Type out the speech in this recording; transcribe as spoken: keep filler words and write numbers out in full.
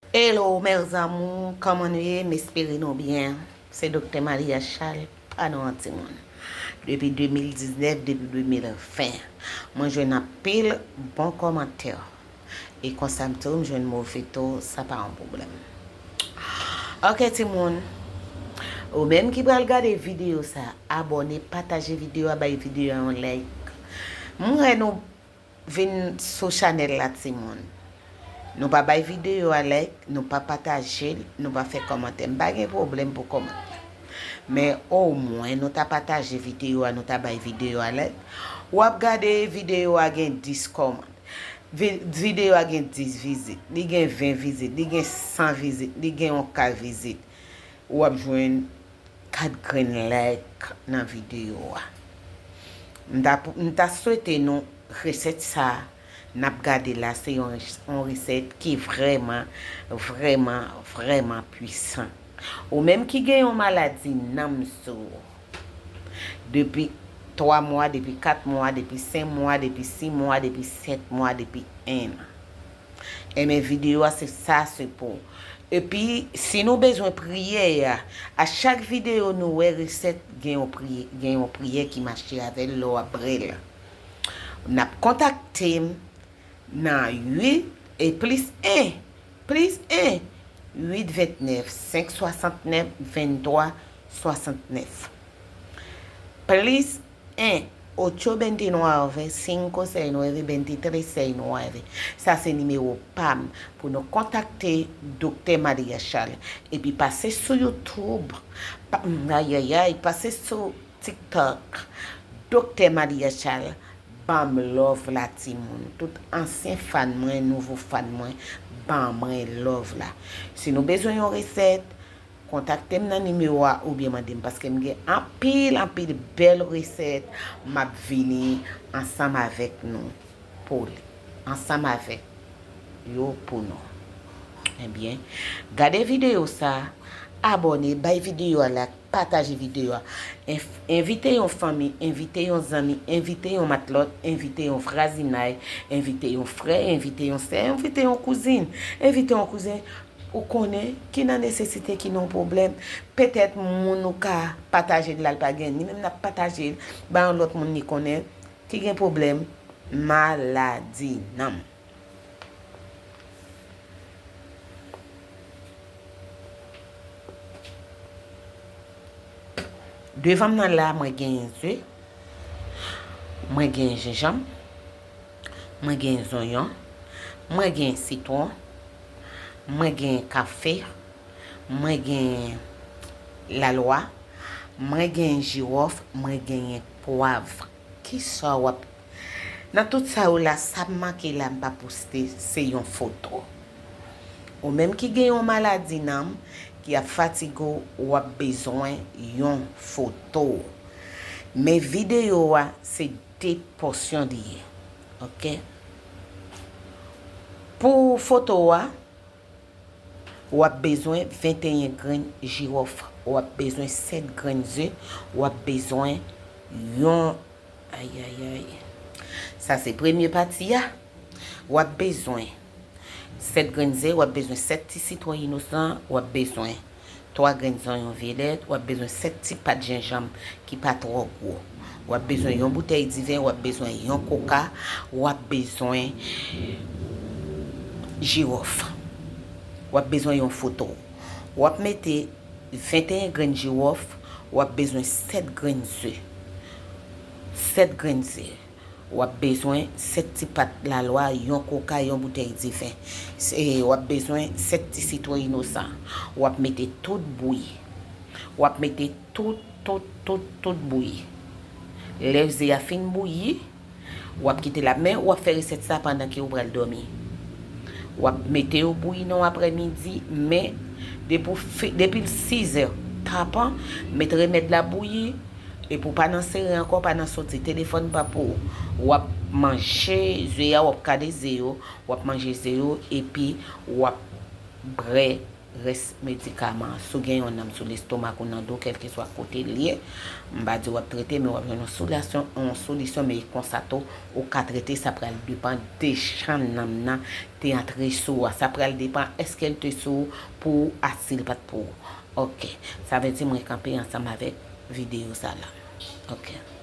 Hello mes amours, kòman nou ye? M espere nou byen. Se Doktè Maria Charles, pa nou an timoun. Depi de mil diznèf, depi de mil ven, mwen jwenn anpil bon kòmantè. E konsa m tou, m jwenn move tou, sa pa yon pwoblèm. Ok timoun, ou menm ki pral gade videyo sa, abòne, pataje videyo a, bay videyo a yon like. M wè nou vin sou chanèl la timoun. Nou pa bay videyo a like, nou pa pataje l, nou pa fè kòmantè. M pa gen pwoblèm pou kòmantè. Men omwen nou ta pataje videyo a, nou ta bay videyo a like. W ap gade videyo a gen dis kòmantè. Vi- videyo a gen dis vizit, li gen ven vizit, li gen san vizit, li gen yon ka vizit. W ap jwenn kat grenn like nan videyo a. M ta, m ta swete nou resèt sa n ap gade la, se yon, yon resèt ki vrèman, vrèman, vrèman pwisan. Ou menm ki gen yon maladi nanm sou ou, depi twa mwa, depi kat mwa, depi senk mwa, depi sis mwa, depi sèt mwa, depi en an. Enben videyo a se sa se pou. Epi, si nou bezwen priyè a, a chak videyo nou wè resèt, gen yon priyè, gen yon priyè ki mache avè l lè w ap bwè l. N ap kontakte m nan uit e plis en, plis en, uit ventnèf, senk swasantnèf, venntwa swasantnèf. Plis en, ocho veintinueve, cinco seis nueve, veintitrés seis nueve. Sa se nimewo pa m pou nou kontakte Doktè Maria Charles. Epi pase sou YouTube. Pa, ayayay, pase sou TikTok. Doktè Maria Charles, ban m love la timoun. Tout ansyen fan mwen, nouvo fan mwen, ban mwen love la. Si nou bezwen yon resèt, kontakte m nan nimewo a oubyen mande m, paske m gen anpil, anpil bèl resèt m ap vini ansanm avèk nou pou li, ansanm avèk yo pou nou. Ebyen, gade videyo sa, abòne, bay videyo a like, pataje videyo a, env- envite yon fanmi, envite yon zanmi, envite yon matlòt, envite yon vwazinay, envite yon frè, envite yon sè, envite yon kouzin, envite yon kouzen. Ou konnen ki nan nesesite, ki nan pwoblèm. Petèt moun ou ka pataje l la, l pa gen, li menm l ap pataje l ba yon lòt moun li konnen ki gen pwoblèm maladi nanm. Devan m nan la, mwen gen ze, mwen gen jenjanm, mwen gen zonyon, mwen gen sitwon, mwen gen kafe, mwen gen lalwa, mwen gen jiwòf, mwen genyen pwav. Kisa w ap Nan tout sa yo la, sa m make la m pa poste, se yon foto. Ou menm ki gen yon maladi nanm, ki ap fatige w, w ap bezwen yon foto. Men videyo a, se de pòsyon li ye. Ok? Pou foto a, w ap bezwen venteyen grenn jiwòf, w ap bezwen sèt grenn ze, w ap bezwen yon, ayayay. Sa se premye pati a. W ap bezwen sèt grenn ze, w ap bezwen sèt ti sitwon inosan, w ap bezwen twa grenn zonyon vyolèt, w ap bezwen sèt ti pat jenjanm ki pa twò gwo. W ap bezwen yon boutèy diven, w ap bezwen yon koka, w ap bezwen jiwòf. W ap bezwen yon foto. W ap mete venteyen grenn jiwòf, w ap bezwen sèt grenn ze. Sèt grenn ze. W ap bezwen sèt ti pat lalwa, yon koka, yon boutèy diven. E w ap bezwen sèt ti sitwon inosan. W ap mete tout bouyi. W ap mete tout, tout, tout, tout bouyi. Lè ze a fin bouyi, w ap kite l la. Men w ap fè resèt sa pandan ke w pral dòmi. W ap mete yo bouyi nan aprèmidi, men depi w fi- depi l sizè tapan, met remèd la bouyi, epi w pa nan sere ankò, pa nan soti, telefòn pa pou ou. W ap manje ze a, w ap kale ze yo, w ap manje ze yo, epi w ap bwè rès medikaman an. Si w gen yon nanm sou lestomak ou nan do, kèlkeswa kote l ye, m pa di w ap trete, men w ap jwenn yon solisyon, yon solisyon, men konsa tou, ou ka trete, sa pral depann de jan nanm nan te antre sou ou a. Sa pral depann èske l te sou ou pou ou, a si l pa t pou ou. Ok, sa vle di mwen kanpe ansanm avèk videyo sa la. Ok.